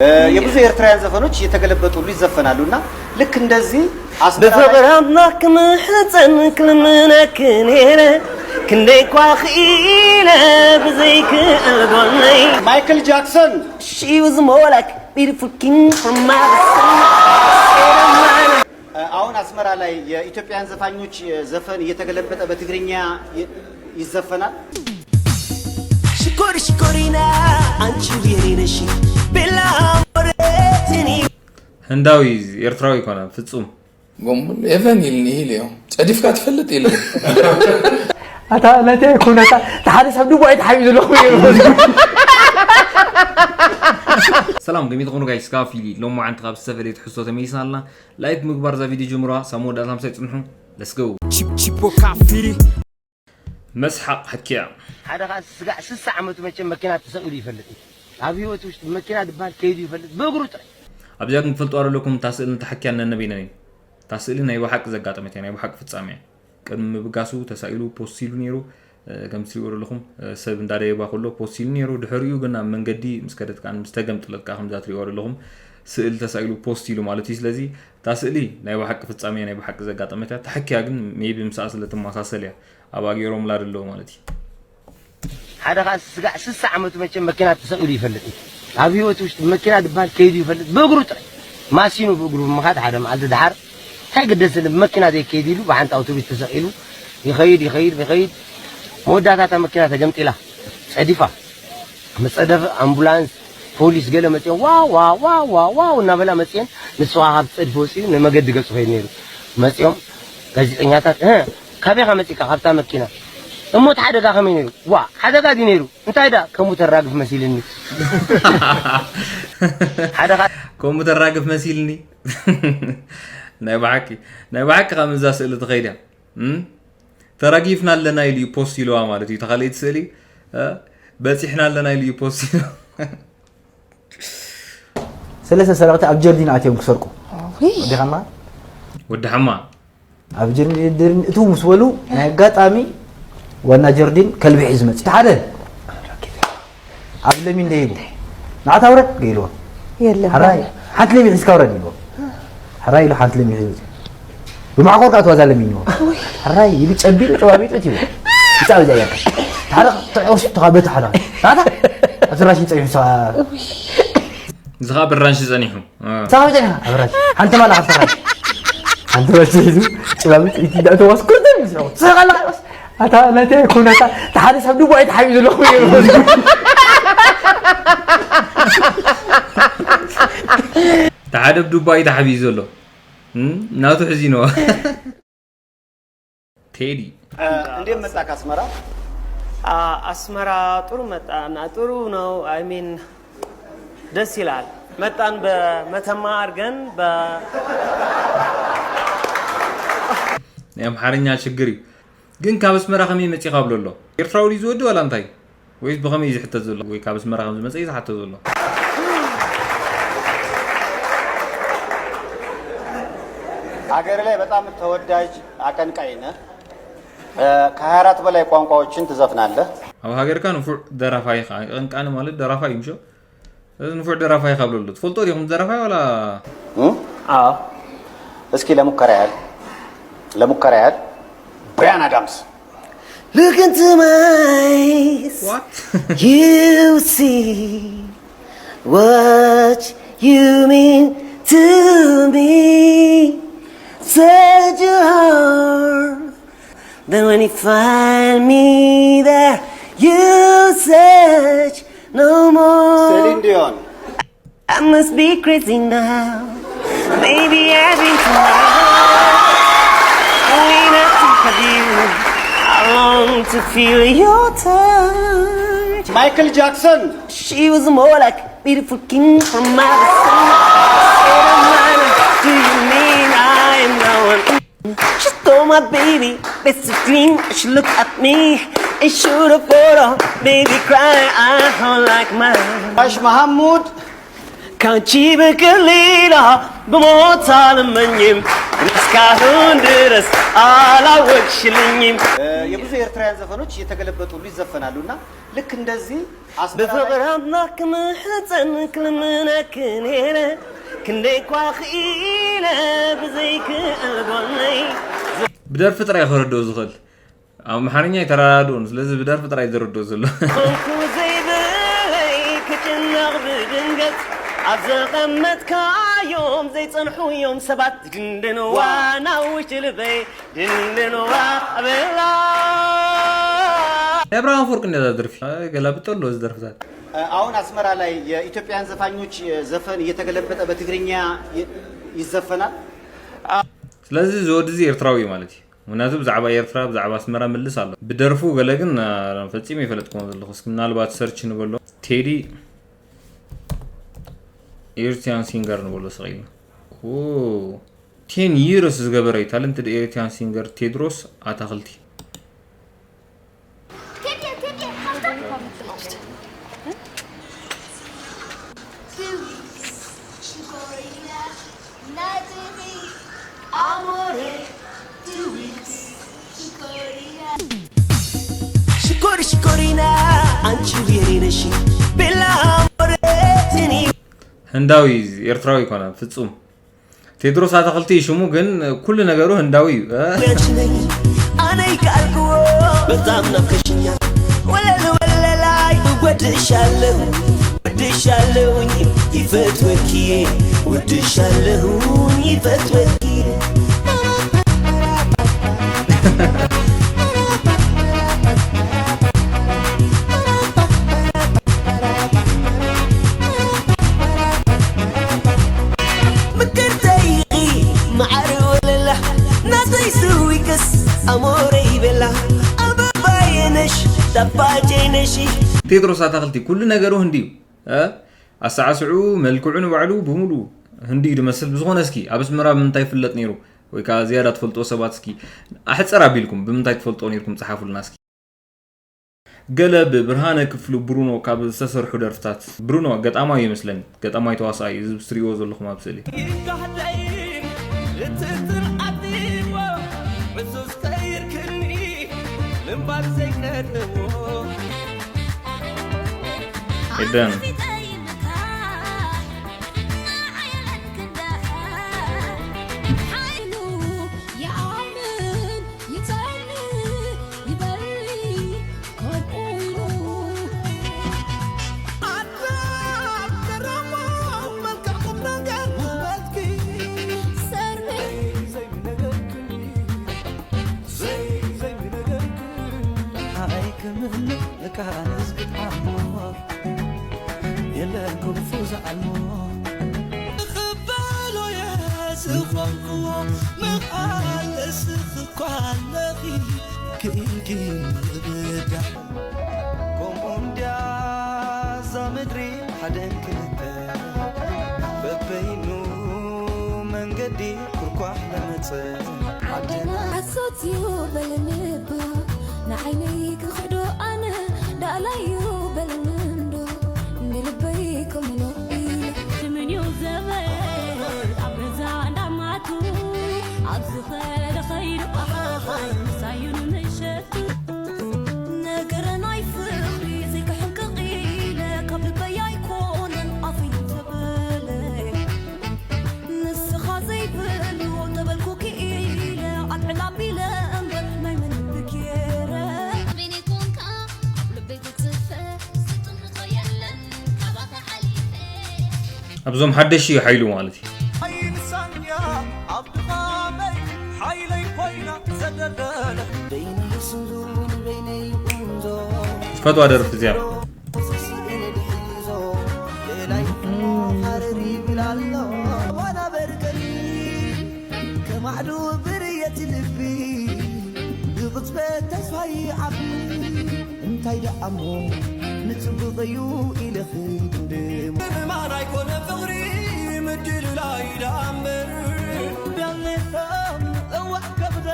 የብዙ ኤርትራውያን ዘፈኖች እየተገለበጡ ሁሉ ይዘፈናሉ እና ልክ እንደዚህ አስመራ ላይ ብፍቕሪ ኣምላኽ ክምሕጸን ክልምነኪ ነይረ፣ ክንደይ እኳ ክኢለ ብዘይክእል ጎነይ። ማይክል ጃክሰን። She was more like beautiful king from my አሁን አስመራ ላይ የኢትዮጵያን ዘፋኞች ዘፈን እየተገለበጠ በትግርኛ ይ- ይዘፈናል። ሽኮሪ ሽኮሪና አንቺ የኔ ነሽ ቤላ ወረትኒ ህንዳዊ ኤርትራዊ ኣይኮነን ፍጹም። ጎምል ኤቨን ኢልኒ ኢልዮ ጸዲፍካ ትፈልጥ ኢልኒ ኣታ ነቲ ኩነታ ተሓደ ሰብ ድቦ ኣይተሓቢኡ ዘለኹ ሰላም ከመይ ትኾኑ ጋይስ? ካብ ፊሊ ሎማዓንቲ ካብ ዝተፈለየ ትሕዝቶ ተመሊስና ኣለና። ላይክ ምግባር እዛ ቪድዮ ጀምሩዋ ሳብ መወዳእታ ምሳይ ጽንሑ። Let's go። ቺፖካ ፊሊ መስሓቕ ሓኪያ ሓደ ከዓ ስጋዕ ስሳ ዓመቱ መቸም መኪና ተሰቂሉ ይፈልጥ እዩ። ኣብ ህይወት ውሽጢ መኪና ድበሃል ከይዱ ይፈልጥ ብእግሩ ጥራይ። ኣብዚኣ ግን ትፈልጥዋ ዘለኩም እታ ስእሊ ንተሓኪያ ነነበይነን እዩ። እታ ስእሊ ናይ ብሓቂ ዘጋጠመት እያ፣ ናይ ብሓቂ ፍጻመ እያ። ቅድሚ ምብጋሱ ተሳኢሉ ፖስት ኢሉ ነይሩ። ከም ትሪእዎ ዘለኹም ሰብ እንዳደየባ ከሎ ፖስት ኢሉ ነይሩ። ድሕሪኡ ግን ኣብ መንገዲ ምስ ከደት ከዓ ምስ ተገምጥለት ከዓ ከምዛ ትሪእዎ ዘለኹም ስእል ተሳኢሉ ፖስት ኢሉ ማለት እዩ። ስለዚ እታ ስእሊ ናይ ብሓቂ ፍጻመ እያ፣ ናይ ብሓቂ ዘጋጠመት እያ። ተሓኪያ ግን ሜቢ ምስኣ ስለ ትመሳሰል እያ ኣብኣ ገይሮምላ ዘለዉ ማለት እዩ። ሓደ ከዓ ስጋዕ ስሳ ዓመቱ መቸም መኪና ተሰቂሉ ይፈልጥ እዩ። ኣብ ህይወት ውሽጢ መኪና ድበሃል ከይዱ ይፈልጥ ብእግሩ ጥራይ ማሲኑ ብእግሩ ብምኻድ ሓደ መዓልቲ ድሓር እንታይ ግደስኒ ብመኪና ዘይከይድ ኢሉ ብሓንቲ ኣውቶቡስ ተሰቂሉ ይኸይድ ይኸይድ ይኸይድ። መወዳእታ እታ መኪና ተገምጢላ ጸዲፋ። መጸደፍ ኣምቡላንስ ፖሊስ ገለ መጽኦም ዋው ዋው ዋው ዋው ዋው እናበላ መጽኤን ንሱ ከዓ ካብ ጸድፊ ወጺኡ ንመገዲ ገጹ ከይድ ነይሩ። መጽኦም ጋዜጠኛታት እ ካበይ ኢኻ መጺእካ ካብታ መኪና እሞ እቲ ሓደጋ ከመይ ነይሩ ዋ ሓደጋ ድዩ ነይሩ እንታይ ዳ ከምኡ ተራግፍ መሲልኒ ሓደ ኻ ከምኡ ተራግፍ መሲልኒ ናይ ብሓቂ ናይ ብሓቂ ካብ እዛ ስእሊ ትኸይድ እያ እም? ተራጊፍና ኣለና ኢሉ እዩ ፖስት ኢልዋ ማለት እዩ እታ ካልኣይቲ ስእሊ እ? በፂሕና ኣለና ኢሉ እዩ ፖስት ኢልዋ ሰለስተ ሰረቕቲ ኣብ ጀርዲን ኣትዮም ክሰርቁ ውይ ወዲ ሓማ ወዲ ሓማ ኣብ ጀርዲን እትው ምስ በሉ ናይ ኣጋጣሚ ዋና ጀርዲን ከልቢ ሒዙ መፅእ ሓደ ኣብ ለሚን ደይቡ ንዓታ ውረድ ኢልዎ የለን ሕራይ ሓንቲ ለሚን ሒዝካ ውረድ ኢልዎ ሕራይ ኢሉ ሓንቲ ለሚን ሒዙ ብማዕቆር ከዓ ተዋዛ ለሚንዎ ሕራይ ኢሉ ጨቢጡ ጨባቢጡ እትይዎ ይፃብ እዚኣ እያካ ሓደ ተዕወስ ተኻ በቲ ሓደ ናታ ኣብቲ ራሽን ፀቢሑ ሰ እዚ ከዓ ብራንሽ ፀኒሑ ሰኻ በቲ ሓንቲ ማላ ካብቲ ሓንቲ ራሽን ሒዙ ጨባቢጡ እቲ ዳእተዋስ ኩርተን ይስዑ ሰኻ ኣታ ነቲ ኩነታ ተሓደ ሰብ ድቦ ኣይተሓቢኡ ዘለኹ ተሓደ ብዱባ እዩ ተሓቢኡ ዘሎ እም? ናቱ ሕዚንዋ ቴዲ እንዴት መጣ ካስመራ? አስመራ ጥሩ መጣን ጥሩ ነው። I mean ደስ ይላል። መጣን በመተማ አርገን በ ናይ ኣምሓርኛ ሽግር እዩ ግን ካብ ኣስመራ ከመይ መፂኻ ብሎ ኣሎ ኤርትራዊ ድዩ ዝወዲ ዋላ እንታይ ወይስ ብኸመይ እዩ ዝሕተት ዘሎ ወይ ካብ ኣስመራ ከም ዝመፀ እዩ ዝሓቶ ዘሎ ሀገር ላይ በጣም ተወዳጅ አቀንቃኝ ነህ። ከ24 በላይ ቋንቋዎችን ትዘፍናለህ። ኣብ ሃገርካ ንፉዕ ደራፋይ ኢኻ ቀንቃኒ ማለት ደራፋይ እዩ ምሾ እዚ ንፉዕ ደራፋይ ካብ ለሎ ትፈልጦ ዲኹም ደራፋይ ዋላ አዎ እስኪ ለሙከራ ያህል ለሙከራ ያህል ብራያን አዳምስ Look into my eyes. What? You see what you mean to me. Said you are. Then when you find me there, you search no more. ሴሊን ዲዮን I must be crazy now. Maybe I've been too high. Only not think of you. I long to feel your touch. ማይክል ጃክሰን She was more like a beautiful king from my summer. Do you mean I am the one? She stole my baby, best dream. She looked at me and shoot a photo. Baby cry, I hold like mine. ጋሽ መሐሙድ ካንቺ በቀል ሌላ ብሞት አልመኝም እስካሁን ድረስ አላወቅሽልኝም። የብዙ ኤርትራውያን ዘፈኖች እየተገለበጡ ሁሉ ይዘፈናሉ እና ልክ እንደዚህ አስመራ ላይ ብፍቕሪ ኣምላኽ ክምሕፀን ክልምነኪ ነይረ ክንደይ እኳ ክኢለ ብዘይክእል ጎነይ ብደርፊ ጥራይ ክረድኦ ዝኽእል። ኣብ ኣምሓርኛ ኣይተረዳድኡን፣ ስለዚ ብደርፊ ጥራይ ዝረድኦ ዘሎ። ኮንኩ ዘይብለይ ክጭነቕ ብድንገት ኣብ ዘቐመጥካዮም ዘይጸንሑ እዮም ሰባት ድንድንዋ ናውሽ ልበይ ድንድንዋ ኣበላ ናይ ኣብርሃም ኣፈወርቂ እንዲያ እዛ ደርፊ። ገላብጦ ኣሎ እዚ ደርፍታት። አሁን አስመራ ላይ የኢትዮጵያን ዘፋኞች ዘፈን እየተገለበጠ በትግርኛ ይዘፈናል። ስለዚ እዚ ወዲ እዚ ኤርትራዊ እዩ ማለት እዩ። ምክንያቱ ብዛዕባ ኤርትራ ብዛዕባ ኣስመራ ምልስ ኣሎ። ብደርፉ ገለ ግን አ፣ ፈጺመ ይፈለጥኩም ዘለኹ። እስኪ ምናልባት ሰርች ንበሎ። ቴዲ ኤርትራን ሲንገር ንበሎ ስቂልና። ኦ፣ ቴን ይርስ ዝገበረ ታለንትድ ኤርትራን ሲንገር ቴድሮስ ኣታኽልቲ። ሽኮሪ ሽኮሪና አንቺ ብሄሬ ነሽ ቤላ አሞሬ እኔ ህንዳዊ ኤርትራዊ ይኮነ ፍጹም። ቴድሮስ ኣታኽልቲ ሽሙ ግን ኩሉ ነገሩ ህንዳዊ እዩ። እ? ያንቺ ነኝ አነ ይቃልኩዎ በጣም ናፍቀሽኛል ወለል ወለላይ እወድሻለሁ ወድሻለሁኝ ይፈትወኪ ወድሻለሁኝ ይፈትወኪ ምቅርተይ መዓር ወለላ ናተይ ስዊክስ ኣሞረይ በላ ኣበባየ ነሽ ጣፋጨይ ነሽ ቴድሮስ ኣታኽልቲ ኩሉ ነገሩ ህንዲ እዩ። እ? ኣሰዓስዑ፣ መልክዑ ንባዕሉ ብምሉ ህንዲ እዩ ዝመስል። ብዝኾነ እስኪ ኣብ ኣስመራ ብምንታይ ይፍለጥ ነይሩ ወይ ከዓ ዝያዳ ትፈልጥዎ ሰባት እስኪ ኣሕፅር ኣቢልኩም ብምንታይ ትፈልጥዎ ነይርኩም ፀሓፉልና እስኪ። ገለ ብብርሃነ ክፍሉ ብሩኖ ካብ ዝተሰርሑ ደርፍታት። ብሩኖ ገጣማይ ይመስለኒ፣ ገጣማይ ተዋሳኣይ እዩ፣ እዚ ትሪእዎ ዘለኹም ኣብ ስእሊ። ይጋህደይ ክትትን ዓዲዎ ዕሱስ ቀይርክኒ ምንባር ዘይቀርዎ ኤደን። ክበሎ እየ ዝኾንኩዎ መቓለስኺ እኳ ኣለኺ ክኢልኪ ምብዳዕ ከምኡ እንድያ እዛ ምድሪ ሓደን ክልተ በበይኑ መንገዲ ኩርኳሕ ለመጸ ዓደና ሓሶት እዩ በለኒ እባ ንዓይነይ ክኽዶ ኣነ ዳእላዩ በለኒ እንዶ ንልበይ ከምኖ ኢለ ትምንዩ ዘበን ኣብ ገዛ እንዳማቱ ኣብ ዝኸደ ኸይዱ ኣሃሃይ ምሳዩ ንምሸቱ ነገረ ናይ ፍቕሪ ዘይክሕንቅቕ ኢለ ካብ ልበይ ኣይኮነን ኣፈይ ተበለ ንስኻ ዘይብሉ ተበልኩ ክኢለ ኣልዕል ኣቢለ እምበር ናይ መን ልቢ ገይረ በይነይ ኮንካ ኣብ ልበይ ትጽፈ ዝጥምቶ የለን ካባኻ ሓሊፈ ኣብዞም ሓደሽ እዩ ሓይሉ ማለት እዩ። ኣይንሳንያ ኣብ ድኻመይ ሓይለይ ኮይና ዘደበለ በይነይ ስንዱን በይነይ ቁንዞ ትፈትዋ ደርፊ እዚኣ። ከማዕዱ ብርየት ልቢ ብቕጽበት ተስፋ ይዓቢ እንታይ ደኣ እሞ ንጽብቕ እዩ ኢለ ክድምድሞ ምእማን ኣይኮነ ፍቕሪ ምድልላይ ደኣ እምበር ዳሌታም እዋዕ ከብዳ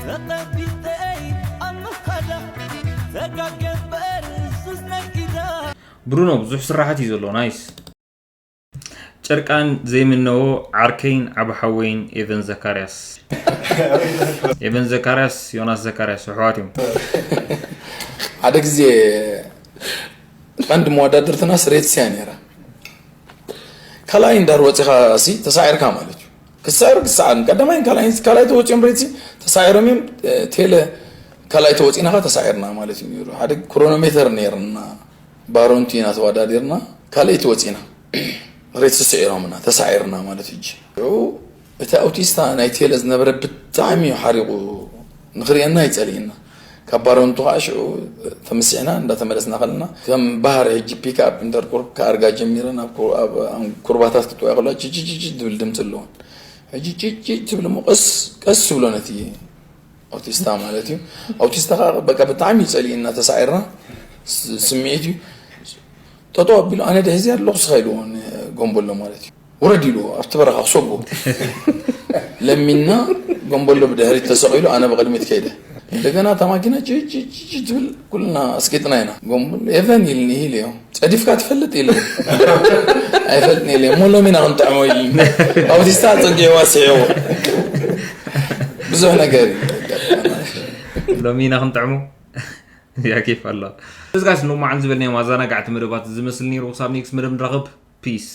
ተቐቢጠይ ኣብ ምኻዳ ተጋገበር ሱስ ነጊዳ ብሩኖ ብዙሕ ስራሓት እዩ ዘሎ ናይስ። ጨርቃን ዘይምነዎ ዓርከይን ዓቢ ሓወይን ኤቨን ዘካርያስ። ኤቨን ዘካርያስ፣ ዮናስ ዘካርያስ ኣሕዋት እዮም። ሓደ ግዜ ቀንዲ መወዳድርትና ስሬትስ እያ ነይራ። ካልኣይ እንዳር ወፂኻ ሲ ተሳዒርካ ማለት እዩ። ክሳዕር ክሳዕር ቀዳማይን ካልኣይን ካልኣይ ተወፂኦም ሬትሲ ተሳዒሮም እዮም። ቴለ ካልኣይ ተወፂናኻ ተሳዒርና ማለት እዩ ነይሩ። ሓደ ክሮኖሜተር ነይርና፣ ባሮንቲ ኢና ተወዳዲርና። ካልኣይ ተወፂና፣ ሬትሲ ስዒሮምና ተሳዒርና ማለት እዩ። ሽዑ እቲ ኣውቲስታ ናይ ቴለ ዝነበረ ብጣዕሚ እዩ ሓሪቑ፣ ንኽርእየና ይፀልእና። ካብ ባሮንቱ ከዓ ሽዑ ተመሲዕና እንዳተመለስና ከለና ከም ባህሪ ሕጂ ፒክኣፕ እንተር ቁርብ ክኣርጋ ጀሚረን ኣብ ኩ- ኣብ- ኣብ ኩርባታት ክትወያ ከሎ ጭጭጭጭ ትብል ድምፂ ኣለዎን። ሕጂ ጭጭጭ ትብል እሞ ቀስ ቀስ ብሎ ነቲ ኣውቲስታ ማለት እዩ። ኣውቲስታ ከዓ በቃ ብጣዕሚ ይፀልእና ተሳዒርና ስ- ስምዒት እዩ። ጠጠው ኣቢሉ ኣነ ደሕዚ ኣለኹ ስኻ ኢልዎ ጎንበሎ ማለት እዩ። ውረድ ኢሉ ኣብቲ በረኻ ክሰጎ ለሚና ጎንበሎ ብድሕሪት ተሰቒሉ ኣነ ብቕድሚት ከይደ። እንደገና እታ ማኪና ጭጭጭጭ ትብል ኩልና ኣስቂጥና ኢና። ጎንበሎ ኤቨን ኢልኒ ኢልዮ ጸዲፍካ ትፈልጥ ኢልኒ ኣይፈልጥን ኢልዮ እሞ ሎሚ ኢና ክንጥዕሞ ኢልኒ። ኣውቲስታ ጸጊዕዋ ስዒዎ ብዙሕ ነገር እዩ። ሎሚ ኢና ክንጥዕሞ ያኬፍ ኣሎ። እዚ ጋሽ ሎማዓን ዝበልናዮም ኣዘናጋዕቲ መደባት ዝመስል ነይሩ። ክሳብ ኔክስት መደብ ንራኸብ። ፒስ።